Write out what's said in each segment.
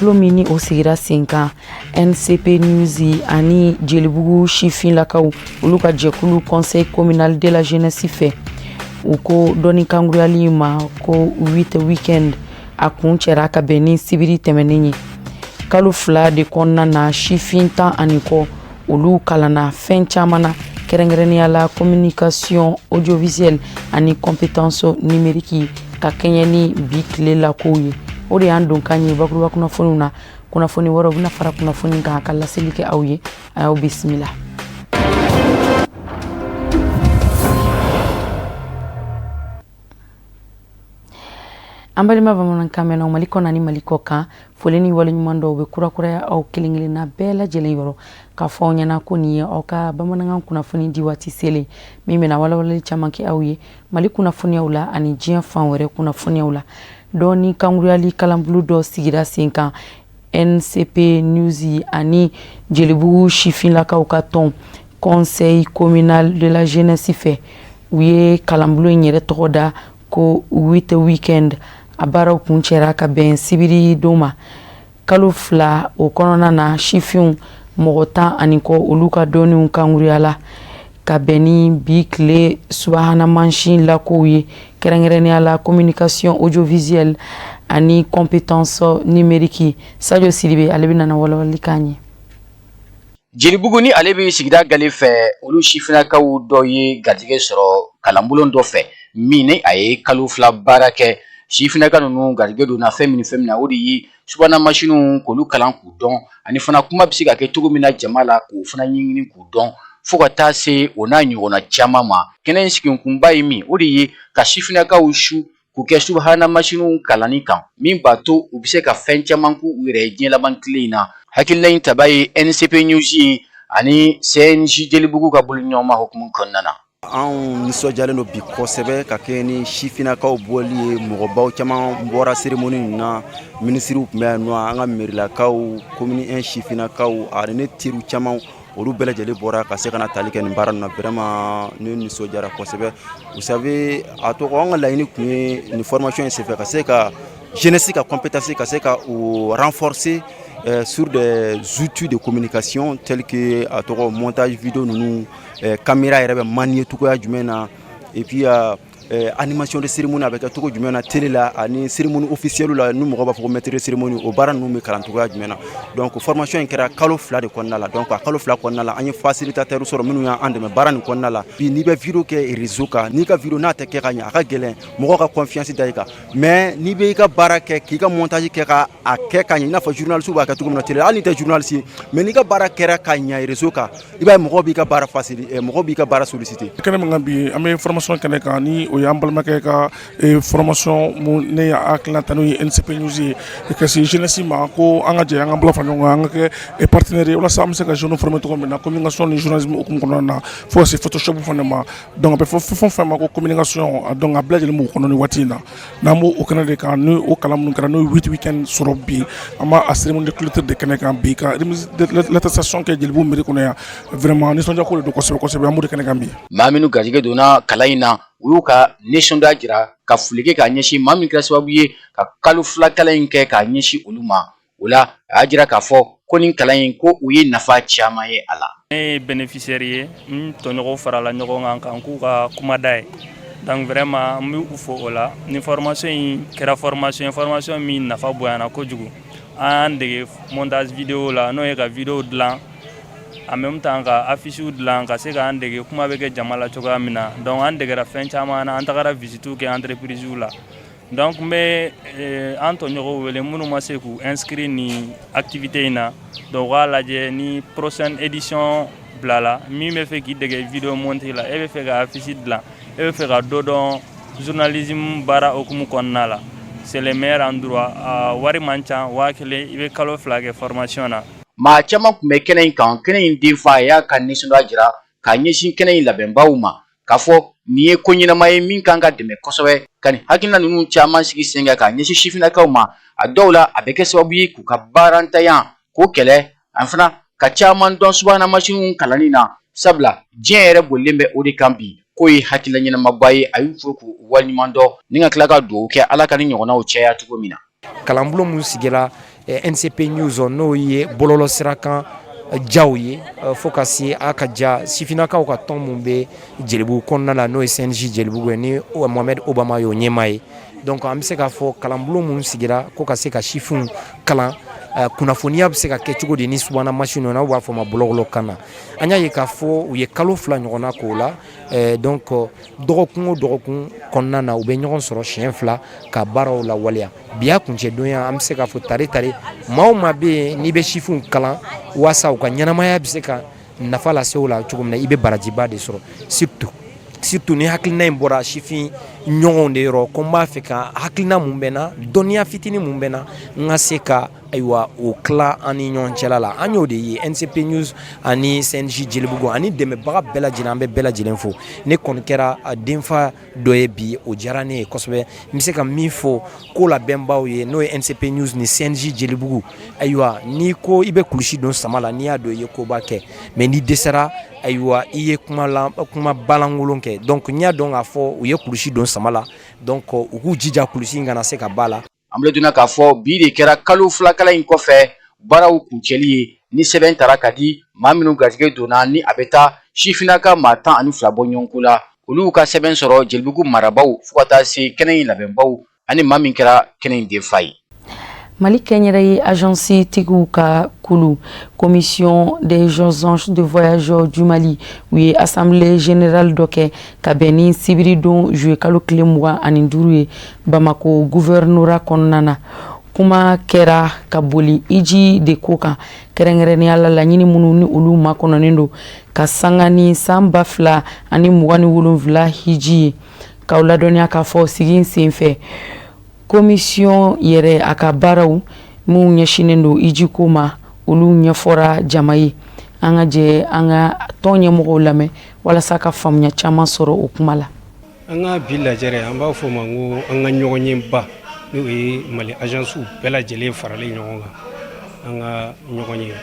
Kalanbulon min ni o sigira sen kan NCP News ani Jelibugu sifinlakaw olu ka jɛkulu Conseil communal de la jeunesse fɛ, u ko dɔnni kankurayali ma ko 8 weekend, a kuncɛra ka bɛn ni sibiri tɛmɛnen ye. Kalo 2 de kɔnɔna na, sifin 10 ani kɔ olu kalanna fɛn caman na, kɛrɛnkɛrɛnnenya la communication audiovisuelle ani compétence numérique, ka kɛɲɛ ni bi tile la kow ye. O de y'an donkan ye bakuruba kunnafoniw na. Kunnafoni wɛrɛw bɛna fara kunnafoni kan ka laseli kɛ aw ye. A y'aw bisimila. An balima bamanankan mɛnnaw Mali kɔnɔ ani Mali kɔ kan, foli ni waleɲuman dɔw bɛ kurakuraya aw kelen kelenna bɛɛ lajɛlen yɔrɔ, k'a fɔ aw ɲɛna ko nin ye aw ka bamanankan kunnafoni di waati selen min bɛna walawalali caman kɛ aw ye Mali kunnafoniyaw la ani diɲɛ fan wɛrɛ kunnafoniyaw la. Dɔnni kankurayali kalanbulon dɔ sigira sen kan NCP News ani Jelibugu sifinlakaw ka tɔn Conseil communal de la jeunesse fɛ. U ye kalanbulon in yɛrɛ tɔgɔ da ko 8 weekend. A baaraw kuncɛra ka bɛn sibiri don ma. Kalo 2 o kɔnɔna na, sifinw mɔgɔ 10 ani kɔ olu ka dɔnniw kankurayala ka bɛn ni bi tile subahana mansin lakow ye, kɛrɛnkɛrɛnnenya la communication audiovisuelle ani compétence numérique. Sadio Sidibe, ale bɛ nana walawalali k'an ye. Jelibugu ni ale bɛ sigida gale fɛ, olu sifinnakaw dɔ ye garijɛgɛ sɔrɔ kalanbulon dɔ fɛ min ni a ye kalo 2 baara kɛ. Sifinnaka ninnu garijɛgɛ donna fɛn min fɛn min na, o de ye subahana masiniw k'olu kalan k'u dɔn, ani fana kuma bɛ se ka kɛ cogo min na jama la, k'o fana ɲɛɲini k'u dɔn, fo ka taa se o n'a ɲɔgɔnna caman ma. Kɛnɛ in sigikunba ye min, o de ye ka sifinnakaw su k'u kɛ subahana masiniw kalanni kan, min b'a to u bɛ se ka fɛn caman k'u yɛrɛ ye diɲɛ laban tile in na. Hakilina in taba ye NCP News ye ani CNJ Jelibugu ka boloɲɔgɔnma hukumu kɔnɔna na. Anw nisɔndiyalen don bi kosɛbɛ ka kɛ ni sifinnakaw bɔli ye. Mɔgɔbaw caman bɔra cérémonie nin na, minisiriw tun bɛ yan nɔ, an ka mairilakaw, commune 1 sifinnakaw ani ne teriw caman, olu bɛɛ lajɛlen bɔra ka se ka na tali kɛ nin baara na. Vraiment, ne nisɔndiyara kosɛbɛ. Vous savez, a tɔgɔ, an ka laɲini tun ye nin formation in senfɛ ka se ka jeunesse ka compétence ka se ka o renforcer sur des outils de communication tels que, a tɔgɔ, montage vidéo ninnu, caméra yɛrɛ bɛ manier cogoya jumɛn na, et puis animation de cérémonie a bɛ kɛ cogo jumɛn na télé la, ani cérémonie officielle la, ni mɔgɔ b'a fɔ ko maître de cérémonie, o baara ninnu bɛ kalan cogoya jumɛn na. Donc formation in kɛra kalo 2 de kɔnɔna la. Donc a kalo 2 kɔnɔna la, an ye facilitateur sɔrɔ minnu y'an dɛmɛ baara nin kɔnɔna la. Bi, n'i bɛ vidéo kɛ réseau kan, n'i ka vidéo n'a tɛ kɛ ka ɲɛ, a ka gɛlɛn mɔgɔw ka confiance da i kan. Mais n'i bɛ i ka baara kɛ, k'i ka montage kɛ ka a kɛ ka ɲɛ, i n'a fɔ journaliste b'a kɛ cogo min na télé, hali n'i tɛ journaliste ye, mais n'i ka baara kɛra ka ɲɛ réseau kan, i b'a ye mɔgɔw b'i ka baara facili, mɔgɔw b'i ka baara solliciter. Kɛnɛ min kan bi, an bɛ formation kɛnɛ kan, ni o y'an balimakɛ ka formation mun ne y'a hakilina ta, n'o ye NCP News ye, ka se jeunesse ma ko an ka jɛ an ka bolo fara ɲɔgɔn kan, an ka kɛ partenaire ye walasa an bɛ se ka jeunes former cogo min na communication ni journalisme hukumu kɔnɔna na, fo ka se Photoshop fana ma. Donc a bɛ fɔ fɛn o fɛn ma ko communication, donc a bɛɛ lajɛlen b'o kɔnɔ. Nin waati in na, n'an b'o o kɛnɛ de kan, ni o kalan minnu kɛra, n'o ye 8 week-end sɔrɔ bi, an b'a a cérémonie de clôture de kɛnɛ kan bi, ka remise de l'attestation kɛ Jelibugu mairie kɔnɔ yan. Vraiment, nisɔndiya ko de don kosɛbɛ kosɛbɛ, an b'o de kɛnɛ kan bi. Maa minnu garijɛgɛ donna kalan in na, u y'u ka nisɔndiya jira ka foli kɛ k'a ɲɛsin maa min kɛra sababu ye ka kalo 2 kalan in kɛ k'a ɲɛsin olu ma. O la, a y'a jira k'a fɔ ko nin kalan in, ko u ye nafa caman ye a la. Ne ye bénéficiaire ye. N tɔɲɔgɔnw farala ɲɔgɔn kan kan k'u ka kumada ye. Donc vraiment, n bɛ u fo o la. Ni formation in kɛra formation ye, formation min nafa bonyana kojugu. An y'an dege montage vidéo la, n'o ye ka vidéo dilan, en même temps ka affiche dilan, ka se k'an dege kuma bɛ kɛ jama la cogoya min na. Donc an degera fɛn caman na. An tagara visite kɛ entreprise la. Donc n bɛ an tɔɲɔgɔnw wele, minnu ma se k'u inscrire nin activité in na, donc u k'a lajɛ ni prochaine édition bilala. Min bɛ fɛ k'i dege vidéo monter la, e bɛ fɛ ka affiche dilan, e bɛ fɛ ka dɔ dɔn journalisme baara hukumu kɔnɔna la, c'est le meilleur endroit. A wari man ca, 1000, i bɛ kalo 2 kɛ formation na. Maa caman tun bɛ kɛnɛ in kan. Kɛnɛ in denfa y'a ka nisɔndiya jira k'a ɲɛsin kɛnɛ in labɛnbaw ma, k'a fɔ nin ye ko ɲɛnama ye min kan ka dɛmɛ kosɛbɛ, ka nin hakilina ninnu caman sigi sen kan k'a ɲɛsin sifinnakaw ma. A dɔw la, a bɛ kɛ sababu ye k'u ka baarantanya k'o kɛlɛ, ani fana ka caman dɔn subahana masiniw kalanni na, sabula diɲɛ yɛrɛ bolilen bɛ o de kan bi. K'o ye hakilina ɲɛnamaba ye. A y'u fo k'u waleɲuman dɔn ni ka tila ka dugawu kɛ Ala ka ni ɲɔgɔnnaw caya cogo min na. Kalanbulon mun sigira NCP News, n'o ye bɔlɔlɔ sira kan jaw ye, fo ka se a ka ja sifinnakaw ka tɔn mun bɛ Jelibugu kɔnɔna la, n'o ye CNJ Jelibugu ye, ni Mohamed Obama y'o ɲɛmaa ye. Donc an bɛ se k'a fɔ kalanbulon minnu sigira ko ka se ka sifinw kalan kunnafoniya bɛ se ka kɛ cogo di ni subahana mansin n'aw b'a fɔ ma bɔlɔlɔ kan na, an y'a ye k'a fɔ u ye kalo 2 ɲɔgɔnna k'o la. Donc dɔgɔkun o dɔgɔkun kɔnɔna na, u bɛ ɲɔgɔn sɔrɔ siɲɛ 2 ka baaraw lawaleya. Bi y'a kuncɛdonya, an bɛ se k'a fɔ tare tare maa o maa bɛ yen n'i bɛ sifinw kalan walasa u ka ɲɛnamaya bɛ se ka nafa lase o la cogo min na, i bɛ barajiba de sɔrɔ, surtout ni hakilina in bɔra sifin ɲɔgɔnw de yɔrɔ, ko n b'a fɛ ka hakilina mun bɛ n na, dɔnniya fitinin mun bɛ n na, n ka se ka ayiwa o tila an ni ɲɔgɔn cɛla la. An y'o de ye NCP News ani CNJ Jelibugu ani dɛmɛbaga bɛɛ lajɛlen, an bɛ bɛɛ lajɛlen fo. Ne kɔni kɛra denfa dɔ ye bi, o diyara ne ye kosɛbɛ. N bɛ se ka min fɔ ko labɛnbaw ye, n'o ye NCP News ni CNJ Jelibugu, ayiwa n'i ko i bɛ kulusi don sama la, n'i y'a dɔn i ye koba kɛ, mais n'i dɛsɛra, ayiwa i ye kuma balankolon kɛ. Donc n y'a dɔn k'a fɔ u ye kulusi don sama la, donc u k'u jija kulusi in kana se ka ba la. An bɛ donna k'a fɔ bi de kɛra kalo 2 kalan in kɔfɛ baaraw kuncɛli ye, ni sɛbɛn tara ka di maa minnu garijɛgɛ donna, ni a bɛ taa sifinnaka maa 12 bɔ ɲɔgɔn ko la, olu ka sɛbɛn sɔrɔ Jelibugu marabaw fo ka taa se kɛnɛ in labɛnbaw ani maa min kɛra kɛnɛ in denfa ye. Mali kɛnyɛrɛye agence tigiw ka kulu, Commission des agences de voyageurs du Mali, u ye assemblée générale dɔ kɛ ka bɛn ni sibiridon juillet kalo tile 25 ye Bamako gouvernorat kɔnɔna na. Kuma kɛra ka boli hiji de ko kan, kɛrɛnkɛrɛnnenya la laɲini minnu ni olu makɔnɔnen don ka sanga ni san 2027 hiji ye. K'aw ladɔnniya k'a fɔ sigi senfɛ, commission yɛrɛ a ka baaraw minnu ɲɛsinnen don hijiko ma, olu ɲɛfɔra jama ye. An ka jɛ an ka tɔn ɲɛmɔgɔw lamɛn walasa ka faamuya caman sɔrɔ o kuma la. An ka bi lajɛrɛ, an b'a fɔ o ma ko an ka ɲɔgɔn ye, n'o ye Mali agence bɛɛ lajɛlen faralen ɲɔgɔn kan, an ka ɲɔgɔn ye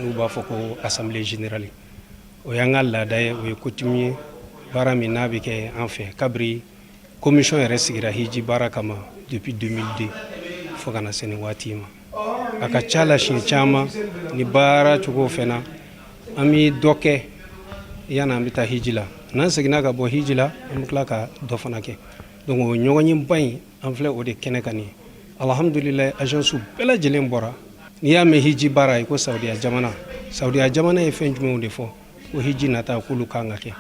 n'u b'a fɔ ko assemblée générale. O y'an ka laada ye, o ye coutume ye, baara min n'a bɛ kɛ an fɛ kabiri commission yɛrɛ sigira hiji baara kama depuis 2002 fo ka na se nin waati ma. A ka ca la, siɲɛ caman ni baara cogo fɛn na, an bɛ dɔ kɛ yanni an bɛ taa hiji la. N'an seginna ka bɔ hiji la, an bɛ tila ka dɔ fana kɛ. Donc o ɲɔgɔnyeba in, an filɛ o de kɛnɛ kan nin ye. Alhamdulilayi, agence bɛɛ lajɛlen bɔra. N'i y'a mɛn hiji baara, i ko Saudiya jamana. Saudiya jamana ye fɛn jumɛnw de fɔ ko hiji nata k'olu kan ka kɛ,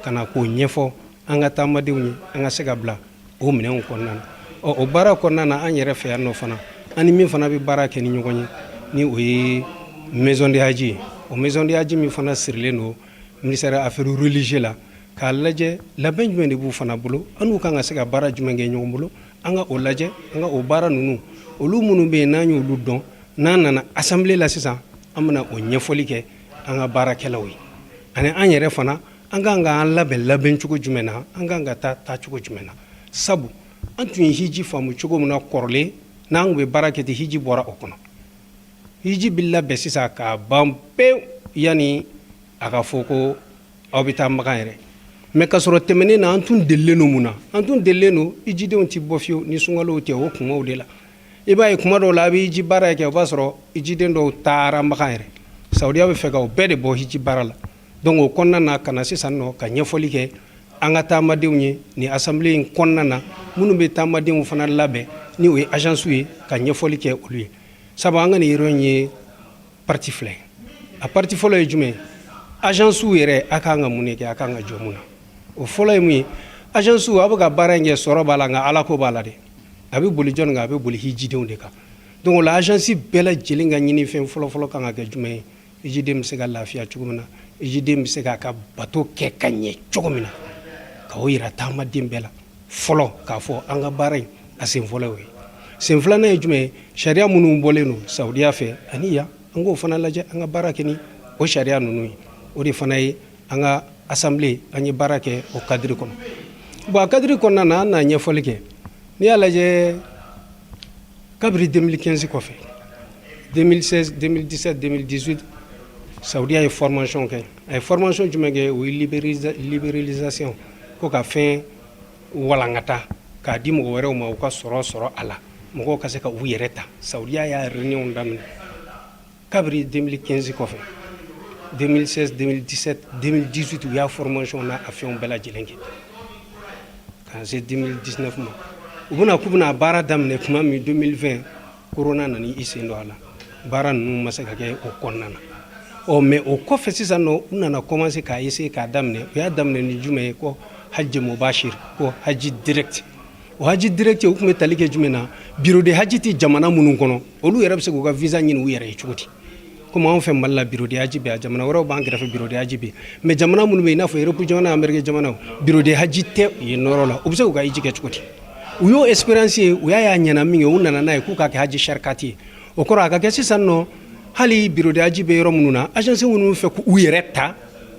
ka na k'o ɲɛfɔ an ka taamadenw ye, an ka se ka bila o minɛnw kɔnɔna na. Ɔ, o baara kɔnɔna na, an yɛrɛ fɛ yan nɔ fana, an ni min fana bɛ baara kɛ ni ɲɔgɔn ye, ni o ye maison de haji ye, o maison de haji min fana sirilen don ministère affaires religieuses la, k'a lajɛ labɛn jumɛn de b'u fana bolo, an n'u kan ka se ka baara jumɛn kɛ ɲɔgɔn bolo. An ka o lajɛ, an ka o baara ninnu, olu minnu bɛ yen n'an y'olu dɔn, n'an nana assemblée la sisan, an bɛna o ɲɛfɔli kɛ an ka baarakɛlaw ye, ani an yɛrɛ fana, an kan k'an labɛn labɛn cogo jumɛn na, an kan ka taa taa cogo jumɛn na. Sabu an tun ye hiji faamu cogo min na kɔrɔlen, n'an tun bɛ baara kɛ ten, hiji bɔra o kɔnɔ. Hiji bɛ labɛn sisan k'a ban pewu yanni a ka fɔ ko aw bɛ taa Makan yɛrɛ. Mais k'a sɔrɔ tɛmɛnen na, an tun delilen don mun na? An tun delilen don hijidenw tɛ bɔ fiyewu ni sunkalow tɛ. O kumaw de la, i b'a ye kuma dɔw la, a bɛ hiji baara kɛ, o b'a sɔrɔ hijiden dɔw taara Makan yɛrɛ. Saudiya bɛ fɛ ka o bɛɛ de bɔ hiji baara la. Donc o kɔnɔna na, ka na sisan nɔ ka ɲɛfɔli kɛ an ka taamadenw ye nin assemblée in kɔnɔna na, minnu bɛ taamadenw fana labɛn, ni o ye agence ye, ka ɲɛfɔli kɛ olu ye. Sabu an ka nin yɔrɔ in ye partie fila ye. A partie fɔlɔ ye jumɛn ye? Agence yɛrɛ, a kan ka mun de kɛ, a kan ka jɔ mun na? O fɔlɔ ye mun ye? Agence, a bɛ ka baara in kɛ, sɔrɔ b'a la, nka ala ko b'a la dɛ. A bɛ boli jɔnni kan? A bɛ boli hijidenw de kan. Donc o la, agence bɛɛ lajɛlen ka ɲini fɛn fɔlɔ-fɔlɔ kan ka kɛ jumɛn ye? Hijiden bɛ se ka lafiya cogo min na, hijiden bɛ se k'a ka bato kɛ ka ɲɛ cogo min na, ka o yira taamaden bɛɛ la fɔlɔ, k'a fɔ an ka baara in a sen fɔlɔ y'o ye. Sen filanan ye jumɛn ye? Sariya minnu bɔlen don Saudiya fɛ ani yan, an k'o fana lajɛ, an ka baara kɛ ni o sariya ninnu ye. O de fana ye an ka assemblée, an ye baara kɛ o cadre kɔnɔ. Bon, a cadre kɔnɔna na, an na ɲɛfɔli kɛ. N'i y'a lajɛ, kabiri 2015 kɔfɛ, 2016, 2017, 2018, Saudiya ye formation kɛ. A ye formation jumɛn kɛ? O ye libéralisation, ko ka fɛn walankata k'a di mɔgɔ wɛrɛw ma, u ka sɔrɔ sɔrɔ a la. Mɔgɔw ka se ka u yɛrɛ ta. Saudiya y'a réunion daminɛ kabiri 2015 kɔfɛ, 2016, 2017, 2018, u y'a formation n'a a fɛnw bɛɛ lajɛlen kɛ ka se 2019 ma. U bɛna k'u bɛna baara daminɛ tuma min, 2020, corona nana i sen don a la, baara ninnu ma se ka kɛ o kɔnɔna na. Ɔ, mais o kɔfɛ sisan nɔ, u nana commencer k'a essayer k'a daminɛ. U y'a daminɛ ni jumɛn ye? Ko hajj mubashir, ko haji direct. O haji direct, u tun bɛ tali kɛ jumɛn na? Bureau de haji tɛ jamana minnu kɔnɔ, olu yɛrɛ bɛ se k'u ka visa ɲini u yɛrɛ ye cogo di? Komi anw fɛ Mali la, bureau de haji bɛ yan, jamana wɛrɛw b'an kɛrɛfɛ, bureau de haji bɛ yen, mais jamana minnu bɛ yen, i n'a fɔ Europe jamana, Amérique jamanaw, bureau de haji tɛ yen nɔrɔ la, u bɛ se k'u ka hiji kɛ cogo di? U y'o expérience ye, u y'a ye a ɲɛna min kɛ, u nana n'a ye k'u k'a kɛ haji sharikati ye. O kɔrɔ, a ka kɛ sisan nɔ, hali bureau de haji bɛ yɔrɔ minnu na, agence minnu fɛ k'u yɛrɛ ta,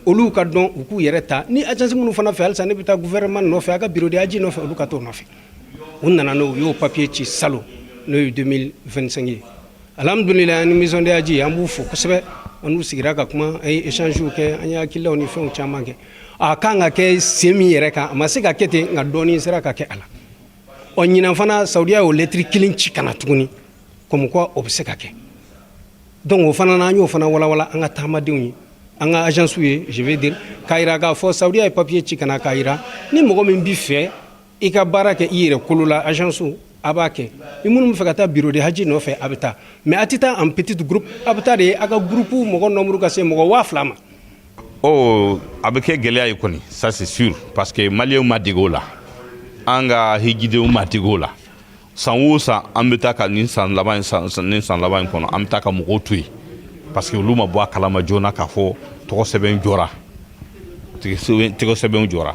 olu ka dɔn u k'u yɛrɛ ta. Ni agence minnu fana fɛ halisa ne bɛ taa gouvernement nɔfɛ, a ka bureau de haji nɔfɛ, olu ka t'o nɔfɛ. U nana n'o, u y'o papier ci salon, n'o ye 2025 ye. Alhamdulilayi, ani maison de haji, an b'u fo kosɛbɛ. An n'u sigira ka kuma, an ye échange kɛ, an ye hakililaw ni fɛnw caman kɛ. A kan ka kɛ sen min yɛrɛ kan, a ma se ka kɛ ten, nka dɔɔnin sera ka kɛ a la. Ɔ, ɲinan fana, Saudiya y'o lettre kelen ci ka na tuguni, comme quoi o bɛ se ka kɛ. Donc o fana na, an y'o fana walawala an ka taamadenw ye, an ka agence ye, je vais dire, k'a yira k'a fɔ Saudiya ye papier ci ka na k'a yira ni mɔgɔ min b'i fɛ i ka baara kɛ i yɛrɛ kolo la, agence a b'a kɛ. Ni minnu bɛ fɛ ka taa bureau de haji nɔfɛ, a bɛ taa, mais a tɛ taa en petit groupe, a bɛ taa de a ka groupe mɔgɔ nombre ka se mɔgɔ 2000 ma. Oh, a bɛ kɛ gɛlɛya ye kɔni, ça c'est sûr, parce que maliyɛnw ma dege o la, an ka hijidenw ma dege o la. San o san, an bɛ taa ka nin san laban in, san nin san laban in kɔnɔ, an bɛ taa ka mɔgɔw to yen, parce que olu ma bɔ a kalama joona k'a fɔ tɔgɔ sɛbɛn jɔra, tɔgɔ sɛbɛnw jɔra.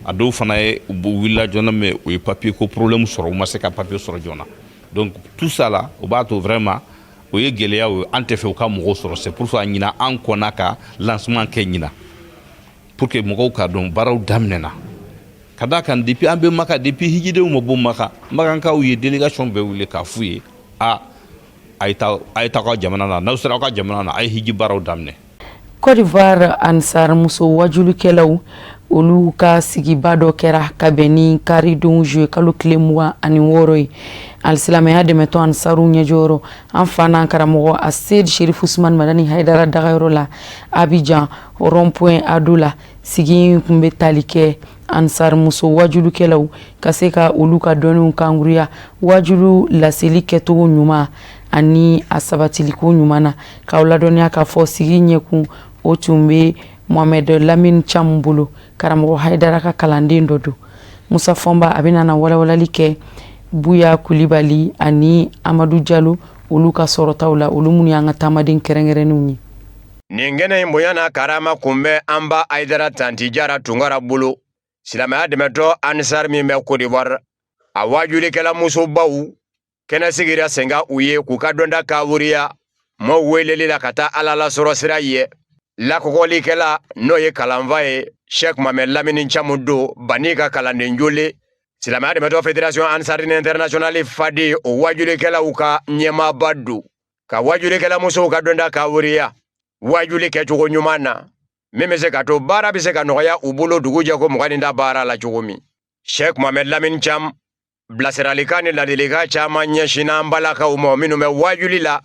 A dɔw fana ye, u wulila joona, mais u ye papier ko problème sɔrɔ, u ma se ka papier sɔrɔ joona. Donc tout ça là, o b'a to vraiment o ye gɛlɛyaw ye. An tɛ fɛ u ka mɔgɔw sɔrɔ. C'est pour ça ɲinan an kɔnna ka lancement kɛ ɲinan, pour que mɔgɔw ka dɔn baaraw daminɛna. Ka d'a kan, depuis an bɛ Maka, depuis hijidenw ma bɔ Maka, Makankaw ye délégation bɛɛ wele k'a f'u ye: a a ye taa, a ye taa aw ka jamana na, n'aw sera aw ka jamana na, a ye hiji baaraw daminɛ. Côte d'Ivoire, Ansar muso wajulikɛlaw, olu ka sigiba dɔ kɛra ka bɛn ni karidon juillet kalo tile 26 ye. Alisilamɛya dɛmɛtɔ Ansaru ɲɛjɔyɔrɔ, an fa n'an karamɔgɔ Asedi Sherifu Usman Madani Hayidara dagayɔrɔ la, Abidjan, rond point Ado la. Sigi in kun bɛ tali kɛ Ansar muso wajulikɛlaw ka se ka olu ka dɔnniw kanguruya, wajulu laseli kɛcogo ɲuman ani a sabatiliko ɲuman na. K'aw ladɔnniya k'a fɔ sigi ɲɛkun, o tun bɛ Mohamed Lamine Cham bolo, karamɔgɔ Hayidara ka kalanden dɔ don. Musa Fɔnba, a bɛna na walawalali kɛ Buya Kulibali ani Amadu Jalo, olu ka sɔrɔtaw la, olu minnu y'an ka taamaden kɛrɛnkɛrɛnnenw ye. Nin kɛnɛ in bonya n'a karama kun bɛ an ba Ayidara Tanti Jara Tunkara bolo, silamɛya dɛmɛtɔ Ansar min bɛ Côte d'Ivoire. A waajulikɛla musobaw, kɛnɛ sigira sen kan u ye k'u ka dɔnta kawuriya maaw weleli la ka taa Ala lasɔrɔ sira ye. Lakɔgɔlikɛla, n'o ye kalanfa ye, Sheikh Mohamed Lamini Camu don bani ka kalanden jole, silamɛya dɛmɛtɔ Fédération Ansarine Internationale Fadi, o waajulikɛlaw ka ɲɛmaaba don, ka waajulikɛla musow ka dɔnta kawuriya waajuli kɛcogo ɲuman na, min bɛ se ka to baara bɛ se ka nɔgɔya u bolo dugu jɛ ko 20 ni da baara la cogo min. Sheikh Mohamed Lamini Cam, bilasiralikan ni ladilikan caman ɲɛsinna an balakaw ma minnu bɛ waajuli la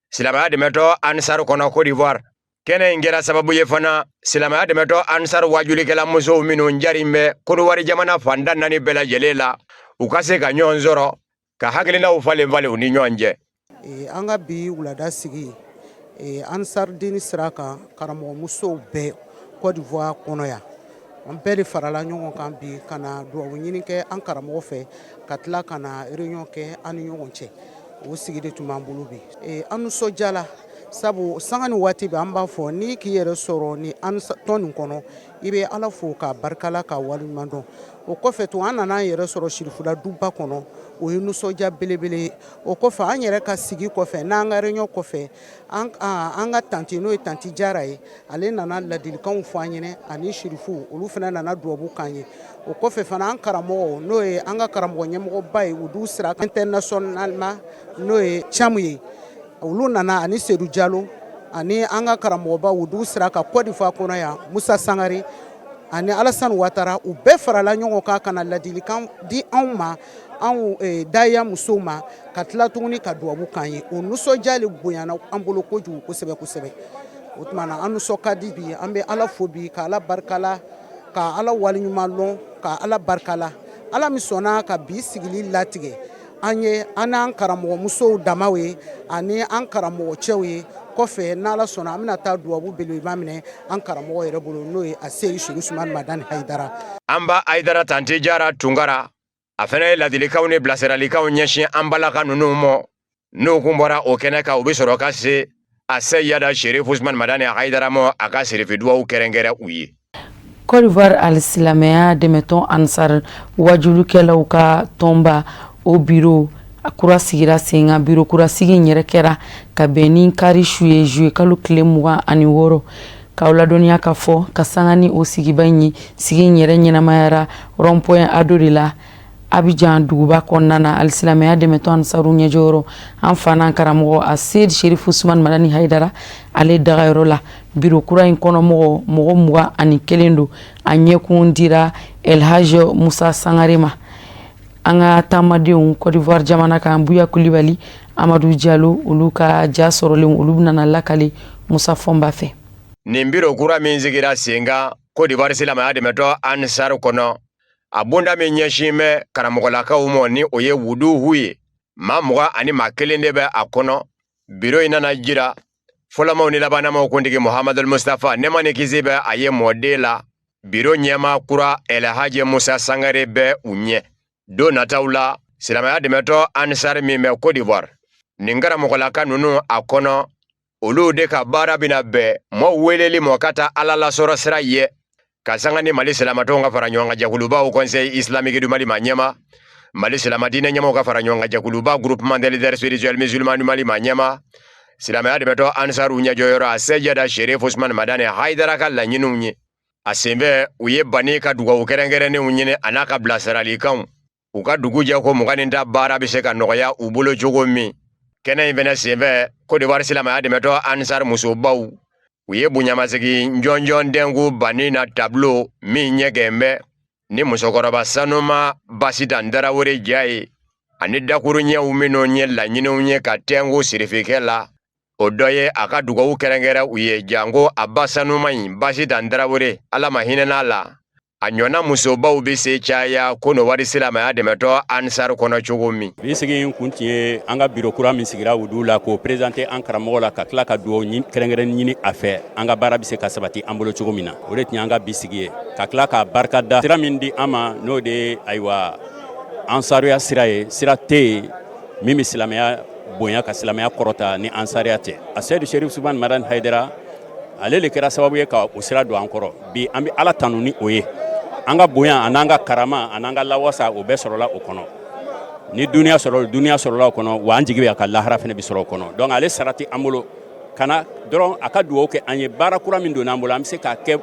silamɛya dɛmɛtɔ Ansar kɔnɔ Côte d'Ivoire. Kɛnɛ in kɛra sababu ye fana, silamɛya dɛmɛtɔ Ansar waajulikɛla musow minnu jari bɛ Côte d'Ivoire jamana fan tan naani bɛɛ lajɛlen la, u ka se ka ɲɔgɔn sɔrɔ ka hakilinaw falen falen u ni ɲɔgɔn cɛ. An ka bi wulada sigi, Ansardini sira kan, karamɔgɔmusow bɛɛ Côte d'Ivoire kɔnɔ yan, an bɛɛ de farala ɲɔgɔn kan bi ka na dugawu ɲini kɛ an karamɔgɔ fɛ, ka tila ka na réunion kɛ an ni ɲɔgɔn cɛ. O sigi de tun b'an bolo bi. An nisɔndiyala, sabu sanga ni waati bɛ, an b'a fɔ n'i k'i yɛrɛ sɔrɔ ni an tɔn nin kɔnɔ, i bɛ Ala fo k'a barikala, k'a waleɲuman dɔn. O kɔfɛ tun, an nana an yɛrɛ sɔrɔ Sirifula duba kɔnɔ, o ye nisɔndiya belebele ye. O kɔfɛ, an yɛrɛ ka sigi kɔfɛ, n'an ka réunion kɔfɛ, an ka tanti, n'o ye tanti Jara ye, ale nana ladilikanw fɔ an ɲɛna, ani Sirifu, olu fana nana dubabu k'an ye. O kɔfɛ fana, an karamɔgɔ, n'o ye an ka karamɔgɔ ɲɛmɔgɔba ye u sira internationalement, n'o ye Camu ye, olu nana, ani Sedu Jalo, ani an ka karamɔgɔba u sira ka Côte d'Ivoire kɔnɔ yan, Musa Sangare ani Alassane Ouattara, u bɛɛ farala ɲɔgɔn kan ka na ladilikan di anw ma. anw daya musow ma, ka tila tuguni ka dubabu k'an ye. O nisɔndiya le bonyana an bolo kojugu kosɛbɛ kosɛbɛ. O tuma na, an nisɔn ka di bi. An bɛ Ala fo bi, ka Ala barikala, ka Ala waleɲuman lɔn, ka Ala barikala, Ala min sɔnna ka bi sigili latigɛ an ye, an n'an karamɔgɔmusow damaw ye ani an karamɔgɔ cɛw ye. Kɔfɛ, n'Ala sɔnna, an bɛna taa dubabu belebeleba minɛ an karamɔgɔ yɛrɛ bolo, n'o ye a Seyi Seri Usumani Madani Hayidara. An ba Hayidara Tanti Jara Tunkara, a fana ye ladilikanw ni bilasiralikanw ɲɛsin an balaka ninnu ma. N'u kun bɔra o kɛnɛ kan, u bɛ sɔrɔ ka se a Seyida Sherif Usman Madani Hayidara ma, a ka sirifi duwawu kɛrɛnkɛrɛn u ye. Côte d'Ivoire alisilamɛya dɛmɛtɔn Ansar wajulikɛlaw ka tɔnba, o biro kura sigira sen kan. Biro kura sigi in yɛrɛ kɛra ka bɛn ni kari su ye, juillet kalo tile 26. K'aw ladɔnniya ka fɔ ka sanga ni o sigiba in ye, sigi in yɛrɛ ɲɛnamayara rond-point Ado de la, Abidjan duguba kɔnɔna na. Alisilamɛya dɛmɛtɔn Ansaru ɲɛjɔyɔrɔ, an fa n'an karamɔgɔ a Seyid Sherif Usman Madani Hayidara, ale dagayɔrɔ la. Biro kura in kɔnɔ mɔgɔ 21 don. A ɲɛkun dira Elhaj Musa Sangare ma. An ka taamadenw Côte d'Ivoire jamana kan, Buya Kulibali, Amadu Jalo, olu ka ja sɔrɔlen, olu nana lakale Musa Fɔnba fɛ. Nin biro kura min sigira sen kan Côte d'Ivoire silamɛya dɛmɛtɔn Ansar kɔnɔ, a bonda min ɲɛsin bɛ karamɔgɔlakaw ma, ni o ye wuduhu ye, maa 21 de bɛ a kɔnɔ. Biro in nana jira fɔlɔmaw ni labanamaw kuntigi Muhamadul Mustafa, nɛɛma ni kisi bɛ a ye, mɔden la. Biro ɲɛmaa kura Elhaji Musa Sangare bɛ u ɲɛ. Don nataw la, silamɛya dɛmɛtɔn Ansar min bɛ Côte d'Ivoire, nin karamɔgɔlaka ninnu a kɔnɔ, olu de ka baara bɛna bɛn mɔɔw weleli mɔ ka taa Ala lasɔrɔ sira ye, ka sanga ni Mali silamatɔnw ka fara ɲɔgɔn kan jɛkuluba Conseil islamique du Mali ma ɲɛma, Mali silama diinɛ ɲɛmɔgɔw ka fara ɲɔgɔn kan jɛkuluba Groupement des leaders spirituels musulmans du Mali ma ɲɛma, silamɛya dɛmɛtɔn Ansaru ɲɛjɔyɔrɔ a Seyida Sherif Usman Madani Hayidara ka laɲiniw ye. A senfɛ, u ye bani ka dugawu kɛrɛnkɛrɛnnenw ɲini a n'a ka bilasiralikanw, u ka dugujɛ ko 20 ni baara bɛ se ka nɔgɔya u bolo cogo min. Kɛnɛ in fɛnɛ senfɛ, Côte d'Ivoire silamɛya dɛmɛtɔn Ansar musobaw, u ye bonyamasegin jɔnjɔn dɛnku banni na tableau min ɲɛgɛn bɛ ni musokɔrɔba sanuma Basitan Tarawele ja ye, ani dakuruɲɛw minnu ye laɲiniw ye ka tɛnku sirifikɛ la. O dɔ ye a ka dugawu kɛrɛnkɛrɛn u ye, janko a ba sanuma in Basitan Tarawele, Ala ma hinɛna la, a ɲɔna musobaw bɛ se caya Kɔnɔwari silamɛya dɛmɛtɔn Ansar kɔnɔ cogo min. Bi sigi in kun tun ye an ka biro kura min sigira wudu la, k'o présenter an karamɔgɔ la, ka tila ka dugawu kɛrɛnkɛrɛn ɲini a fɛ, an ka baara bɛ se ka sabati an bolo cogo min na. O de tun y'an ka bi sigi ye, ka tila k'a barika da sira min di an ma, n'o de ye ayiwa ansaruya sira ye. Sira tɛ yen min bɛ silamɛya bonya ka silamɛya kɔrɔta ni ansariya tɛ. A Seyidu Sherif Usman Madani Hayidara, ale de kɛra sababu ye ka o sira don an kɔrɔ. Bi an bɛ Ala tanu ni o ye. An ka bonya an'an ka karama an'an ka lawasa, o bɛɛ sɔrɔla o kɔnɔ. Ni duniya sɔrɔ, duniya sɔrɔla o kɔnɔ wa, an jigi bɛ a ka lahara fana bɛ sɔrɔ o kɔnɔ. Donc ale sara tɛ an bolo kana dɔrɔn a ka dugawu kɛ an ye. Baara kura min donna an bolo, an bɛ se k'a kɛ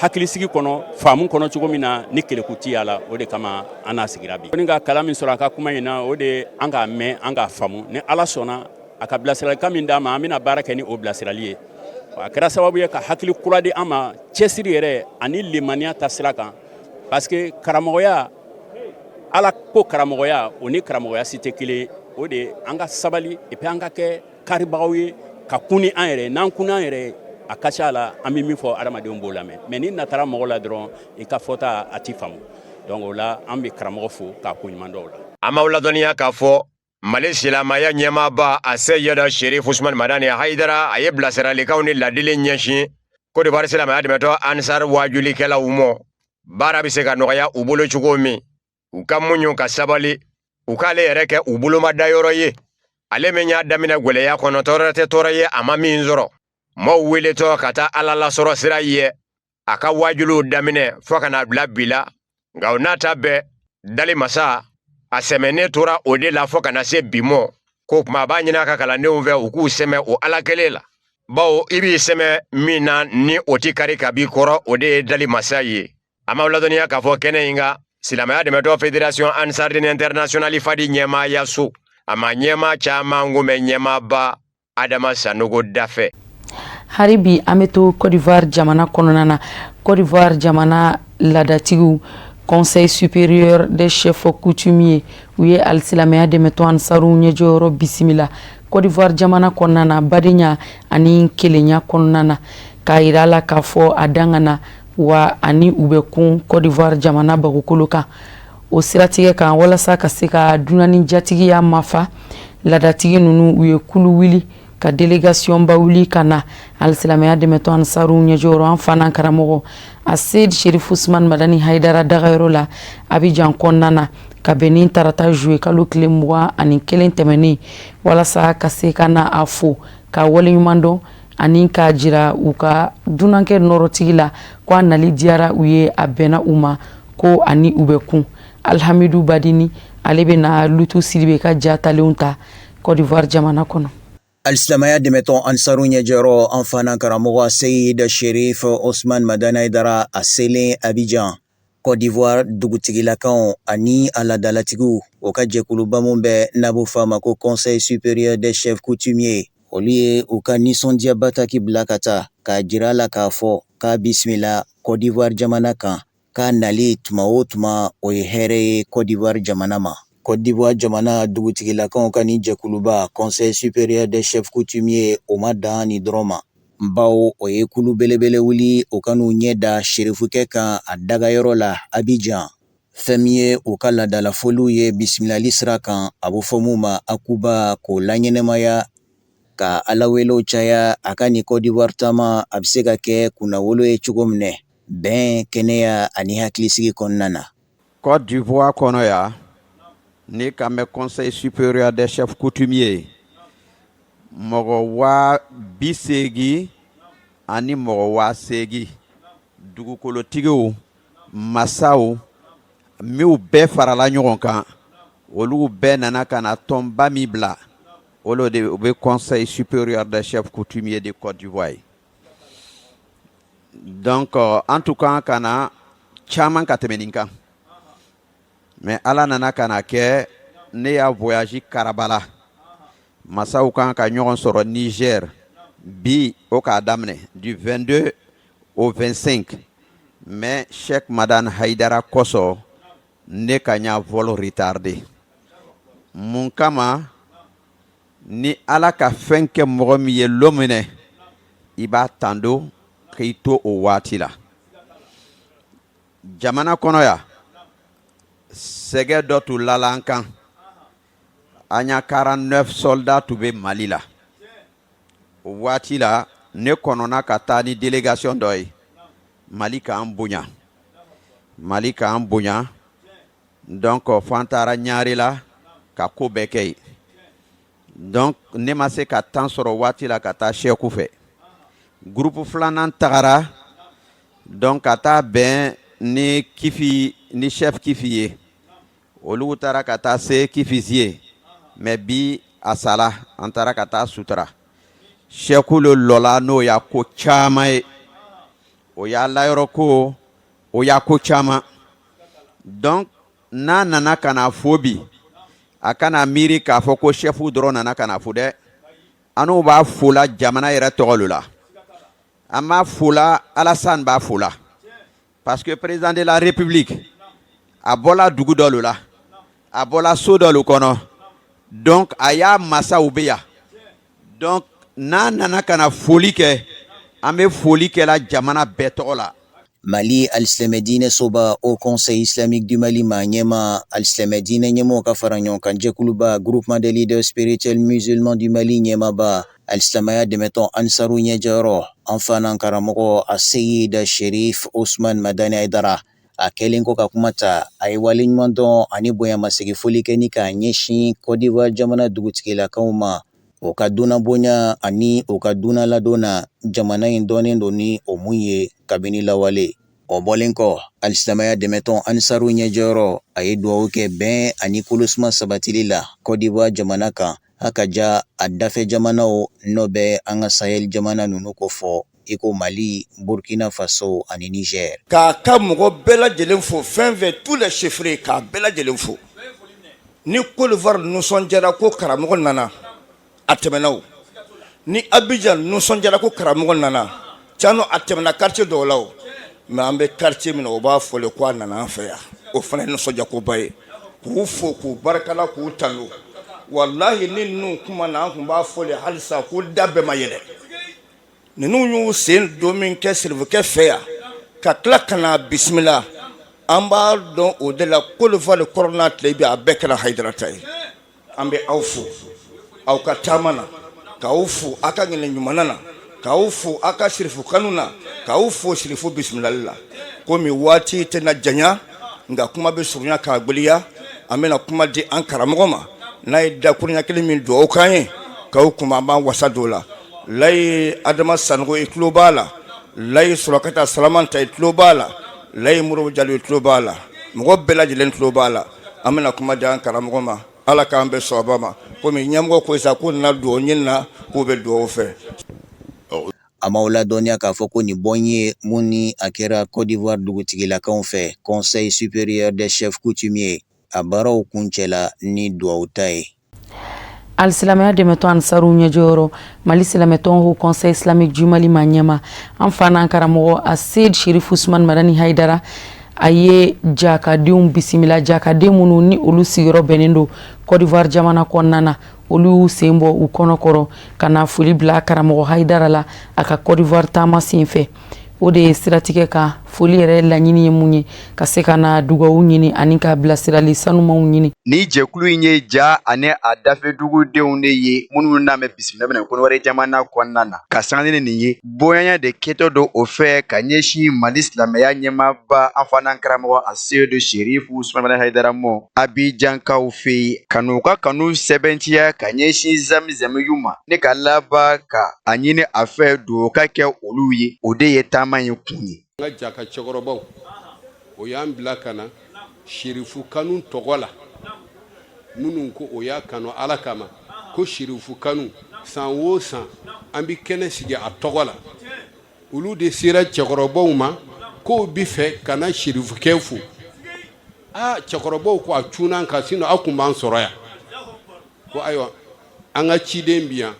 hakilisigi kɔnɔ, faamu kɔnɔ cogo min na, ni keleku tɛ a la. O de kama an n'a sigira bi. Ni ka kalan min sɔrɔ a ka kuma in na, o de an k'a mɛn, an k'a faamu. Ni Ala sɔnna, a ka bilasiralikan min d'an ma, an bɛna baara kɛ ni o bilasirali ye. A kɛra sababu ye ka hakili kura di an ma, cɛsiri yɛrɛ ani limaniya ta sira kan, parce que karamɔgɔya, Ala ko karamɔgɔya, o ni karamɔgɔya si tɛ kelen. O de an ka sabali, et puis an ka kɛ karibagaw ye, ka kun ni an yɛrɛ. N'an kun an yɛrɛ, a ka ca la, an bɛ min fɔ, adamadenw b'o lamɛn. Mais ni natara mɔgɔ la dɔrɔn, i ka fɔta a ti faamu. Donc o la, an bɛ karamɔgɔ fo k'a ko ɲuman dɔw la. An b'aw ladɔnniya k'a fɔ Mali silamɛya ɲɛmaaba a Seyida Sherif Usman Madani Hayidara, a ye bilasiralikanw ni ladili ɲɛsin Côte d'Ivoire silamɛya dɛmɛtɔn Ansar waajulikɛlaw mɔ, baara bɛ se ka nɔgɔya u bolo cogo min, u ka muɲu ka sabali, u k'ale yɛrɛ kɛ u bolomadayɔrɔ ye, ale min y'a daminɛ gwɛlɛya kɔnɔ, tɔɔrɔ tɛ tɔɔrɔ ye a ma min sɔrɔ, maaw weletɔ ka taa Ala lasɔrɔ sira ye, a ka waajuliw daminɛ fɔɔ ka n'a bila bi la. Nka o n'a ta bɛɛ, dali masa a sɛmɛnen tora o de la fɔɔ ka na se bi mɔ. Ko tuma a b'a ɲini a ka kalandenw fɛ, u k'u sɛmɛ o Ala kelen la, bawo i b'i sɛmɛ min na, ni o ti kari ka b'i kɔrɔ, o de ye dali masa ye. An b'aw ladɔnniya k'a fɔ kɛnɛ in kan, silamɛya dɛmɛtɔ Fédération Ansardine Internationale Fadi ɲɛmaaya so, a ma ɲɛmaa caman kun bɛ ɲɛmaaba Adama Sanogo dafɛ. Hali bi, an bɛ to Côte d'Ivoire jamana kɔnɔna na. Côte d'Ivoire jamana laadatigiw Conseil supérieur des chefs coutumiers u ye alisilamɛya dɛmɛtɔn Ansaru ɲɛjɔyɔrɔ bisimila Côte d'Ivoire jamana kɔnɔna na, badenya ani kelenya kɔnɔna na, k'a yira a la k'a fɔ a dangana wa ani u bɛ kun Côte d'Ivoire jamana bagokolo kan. O siratigɛ kan, walasa ka se ka dunan ni jatigiya mafa, laadatigi ninnu u ye kulu wuli ka délégation ba wuli ka na alisilamɛya dɛmɛtɔn Ansaru ɲɛjɔyɔrɔ, an fana karamɔgɔ Aseyid Sherif Usman Madani Hayidara dagayɔrɔ la Abijan kɔnɔna na, ka bɛn ni tarata juillet kalo tile 21 tɛmɛnen, walasa ka se ka na a fo ka waleɲuman dɔn ani k'a jira u ka dunankɛ nɔrɔtigi la ko a nali diyara u ye, a bɛnna u ma, ko ani u bɛ kun. Alhamidu Badini, ale bɛ na Lutu Sidibe ka ja talenw ta Côte d'Ivoire jamana kɔnɔ. Alisilamɛya dɛmɛtɔn Ansaru ɲɛjɔyɔrɔ, an fana karamɔgɔ Seyid Sherif Osman Madani Hayidara, a selen Abijan, Côte d'Ivoire dugutigilakaw ani a laadalatigiw, o ka jɛkuluba min bɛ n'a b'o fɔ a ma ko Conseil supérieur des chefs coutumiers, olu ye u ka nisɔndiya bataki bila ka taa k'a jira a la k'a fɔ k'a bisimila Côte d'Ivoire jamana kan, k'a nali tuma o tuma o ye hɛrɛ ye Côte d'Ivoire jamana ma. Côte d'Ivoire jamana dugutigilakaw ka nin jɛkuluba Conseil supérieur des chefs coutumiers, o ma dan nin dɔrɔn ma, bawo o ye kulu belebele wuli o ka n'u ɲɛ da serifukɛ kan a dagayɔrɔ la Abijan. Fɛn min ye u ka laadalafoliw ye bisimilali sira kan, a bɛ fɔ mun ma akuba, k'o laɲɛnɛmaya ka alawelew caya a ka nin Côte d'Ivoire taama a bɛ se ka kɛ kunnawolo ye cogo min na bɛn, kɛnɛya ani hakilisigi kɔnɔna na. Côte d'Ivoire kɔnɔ yan, ne kan bɛ Conseil supérieur des chefs coutumiers, mɔgɔ 80 000 ani mɔgɔ 8000, dugukolotigiw, masaw minw bɛɛ farala ɲɔgɔn kan, olu bɛɛ nana ka na tɔnba min bila, olu de bɛ Conseil supérieur des chefs coutumiers de Côte d'Ivoire ye. Donc an tun kan ka na caman ka tɛmɛ nin kan, mais Ala nana ka na kɛ ne y'a voyage karabala. Masaw kan ka ɲɔgɔn sɔrɔ Niger bi, o k'a daminɛ du 22 au 25, mais Cheikh Madani Hayidara kosɔn, ne ka ɲa vol retardé. Mun kama? Ni Ala ka fɛn kɛ mɔgɔ min ye lon minɛ, i b'a tando k'i to o waati la. Jamana kɔnɔ yan, sɛgɛ dɔ tun lala an kan. An y'a 49 soldats tun bɛ Mali la o waati la. Ne kɔnɔna ka taa ni délégation dɔ ye Mali k'an bonya, Mali k'an bonya. Donc fo an taara Ɲare la ka ko bɛɛ kɛ yen. Donc ne ma se ka temps sɔrɔ waati la ka taa sɛku fɛ. Groupe filanan tagara, donc ka taa bɛn ni kifi ni chef kifi ye. Olu taara ka taa se kifi ye, mais bi a sala. An taara ka taa sutura sɛku le lɔla, n'o y'a ko caman ye, o y'a layɔrɔ ko, o y'a ko caman. Donc n'a nana ka na fo bi, a kana miiri k'a fɔ ko chef dɔrɔn nana ka na fo dɛ. An n'u b'a fola jamana yɛrɛ tɔgɔ lo la, an b'a fola, Alassane b'a fola, parce que président de la République a bɔla dugu dɔ lo la, a bɔla so dɔ lo kɔnɔ. Donc a y'a masaw bɛ yan. Donc n'a nana ka na foli kɛ, an bɛ foli kɛla jamana bɛɛ tɔgɔ la. Mali alisilamɛ diinɛ soba Haut Conseil islamique du Mali ma ɲɛma, alisilamɛ diinɛ ɲɛmɔgɔ ka fara ɲɔgɔn kan jɛkuluba Groupement des leaders spirituels musulmans du Mali ɲɛmaba, alisilamɛya dɛmɛtɔn Ansaru ɲɛjɔyɔrɔ, an fana karamɔgɔ Aseyid Sherif Osman Madani Hayidara, a kɛlen kɔ ka kuma ta, a ye waleɲuman dɔn ani bonyamasegin foli kɛ ni k'a ɲɛsin Côte d'Ivoire jamana dugutigilakaw ma, o ka dunan bonya ani o ka dunan ladon na, jamana in dɔnnen don ni o mun ye kabini lawale. O bɔlen kɔ, alisilamɛya dɛmɛtɔn Ansaru ɲɛjɔyɔrɔ, a ye dugawu kɛ bɛn ani kolosuma sabatili la Côte d'Ivoire jamana kan, a ka ja a dafɛ jamanaw n'o bɛ an ka Sahel jamana ninnu ko fɔ i ko Mali, Burkina Faso ani Niger. K'a ka mɔgɔ bɛɛ lajɛlen fo, fɛn fɛn, tous les chefs, k'a bɛɛ lajɛlen fo. Ni Côte d'Ivoire nisɔndiyara ko karamɔgɔ nana, a tɛmɛna o. Ni Abidjan nisɔndiyara ko karamɔgɔ nana, tiɲɛ, a tɛmɛna quartier dɔw la o, mais an bɛ quartier min na, o b'a fɔ le ko a nana an fɛ yan. O fana ye nisɔndiyakoba ye, k'u fo, k'u barikala, k'u tanu. Walahi, ni ninnu kuma na, an tun b'a fɔ de halisa ko da bɛɛ ma yɛlɛ. Ninnu y'u sen don min kɛ sirifukɛ fɛ yan ka tila ka na bisimila, an b'a dɔn o de la Côte d'Ivoire kɔrɔn n'a tilebin, a bɛɛ kɛra Hayidara ta ye. An bɛ aw fo aw ka taama na, k'aw fo aw ka ŋaniya ɲuman na, k'aw fo aw ka sirifu kanu na, k'aw fo sirifu bisimilali la. Komi waati tɛna janya, nka kuma bɛ surunya k'a gbɛlɛya, an bɛna kuma di an karamɔgɔ ma n'a ye dakurunya kelen min dugawu k'an ye k'aw kuma, an b'an wasa don o la. Layi Adama Sanogo, i tulo b'a la. Layi Surakata Salamanta, i tulo b'a la. Layi Modibo Jalo, i tulo b'a la. Mɔgɔ bɛɛ lajɛlen tulo b'a la. An bɛna kuma di an karamɔgɔ ma. Ala k'an bɛn sawaba ma. Komi ɲɛmɔgɔ ko sisan k'u nana dugawu ɲini na, k'u bɛ dugawu fɛ. A m'aw ladɔnniya k'a fɔ ko nin bɔn ye mun ni a kɛra Côte d'Ivoire dugutigilakaw fɛ, Conseil supérieur des chefs coutumiers, a baaraw kuncɛla ni dugawu ta ye. Alisilamɛya dɛmɛtɔn Ansaru ɲɛjɔyɔrɔ, Mali silamɛtɔn Haut Conseil islamique du Mali ma ɲɛma, an fa n'an karamɔgɔ Aseyid Sherif Usman Madani Hayidara, a ye jakadenw bisimila. Jakaden minnu ni olu sigiyɔrɔ bɛnnen don Côte d'Ivoire jamana kɔnɔna na, olu y'u sen bɔ u kɔnɔ kɔrɔ ka na foli bila karamɔgɔ Hayidara la a ka Côte d'Ivoire taama senfɛ. O de ye siratigɛ kan foli yɛrɛ laɲini ye mun ye, ka se ka na dugawu ɲini ani ka bilasirali sanumanw ɲini. Ni jɛkulu in ye ja ani a dafɛdugudenw de ye minnu n'a bɛ bisimila minɛ Kɔdiwari jamana kɔnɔna na, ka sanga ni nin ye bonyaya de kɛtɔ don o fɛ ka ɲɛsin Mali silamɛya ɲɛmaaba, an fa n'an karamɔgɔ Aseyidu Serifu Usumani Hayidara mɔ Abijankaw fɛ yen, ka n'u ka kanu sɛbɛntiya ka ɲɛsin zamizamiyu ma, ni ka laban ka a ɲini a fɛ dugawu ka kɛ olu ye. O de ye taama in kun ye. An ka jaka cɛkɔrɔbaw, o y'an bila ka na serifu kanu tɔgɔ la, minnu ko o y'a kanu Ala kama, ko serifu kanu san o san an bɛ kɛnɛ sigi a tɔgɔ la. Olu de sera cɛkɔrɔbaw ma k'o bɛ fɛ ka na serifukɛ fo. Aa, cɛkɔrɔbaw ko a cunna an kan, sinon aw tun b'an sɔrɔ yan. Ko ayiwa, an ka ciden bi yan,